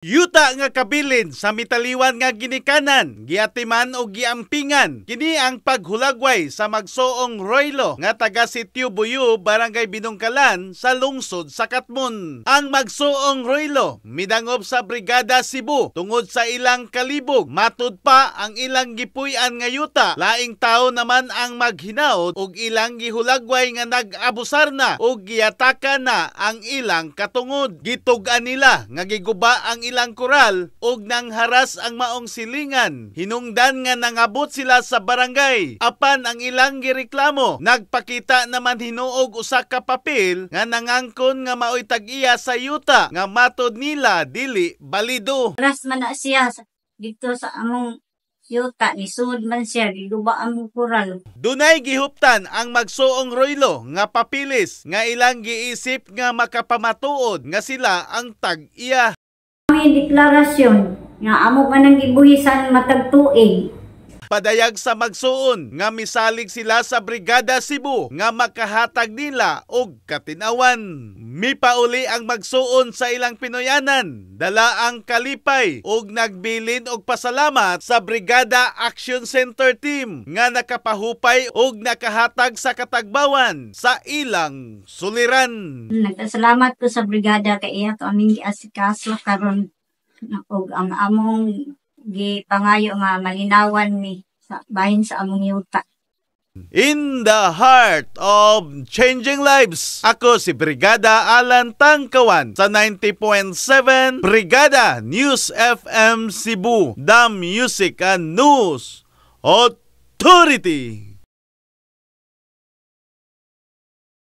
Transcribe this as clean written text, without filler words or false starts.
Yuta nga kabilin sa mitaliwan nga ginikanan, giatiman o giampingan. Kini ang paghulagway sa magsuong Roylo nga taga Sitio Buyo, Barangay Binungkalan sa lungsod sa Katmon. Ang magsuong Roylo midangop sa Brigada Cebu tungod sa ilang kalibog. Matud pa ang ilang gipuy-an nga yuta. Laing tao naman ang maghinaot og ilang gihulagway nga nag-abusar na og giataka na ang ilang katungod. Gitug-an nila nga giguba ang ilang koral og nangharas ang maong silingan. Hinungdan nga nangabot sila sa barangay. Apan ang ilang gireklamo, nagpakita naman hinuog usa ka papel nga nangangkon nga maoy tag-iya sa yuta nga matod nila dili balido. Ras man na siya dito sa among yuta, nisud man siya, giguba among koral. Dunay gihuptan ang magsuong Roylo nga papilis nga ilang giisip nga makapamatuod nga sila ang tag-iya. May deklarasyon nga amo man ang gibuhisan matag tuig. Padayag sa magsuon nga misalig sila sa Brigada Cebu nga makahatag nila og katinawan. Mipauli ang magsuon sa ilang Pinoyanan, dala ang kalipay og nagbilin og pasalamat sa Brigada Action Center Team nga nakapahupay og nakahatag sa katagbawan sa ilang suliran. Nagpasalamat ko sa brigada kay iya kaming giasikaso karon ug ang among gipangayo nga malinawan mi sa bahin sa among yuta. In the heart of changing lives, ako si Brigada Alan Tangkawan sa 90.7 Brigada News FM Cebu, the Music and News Authority.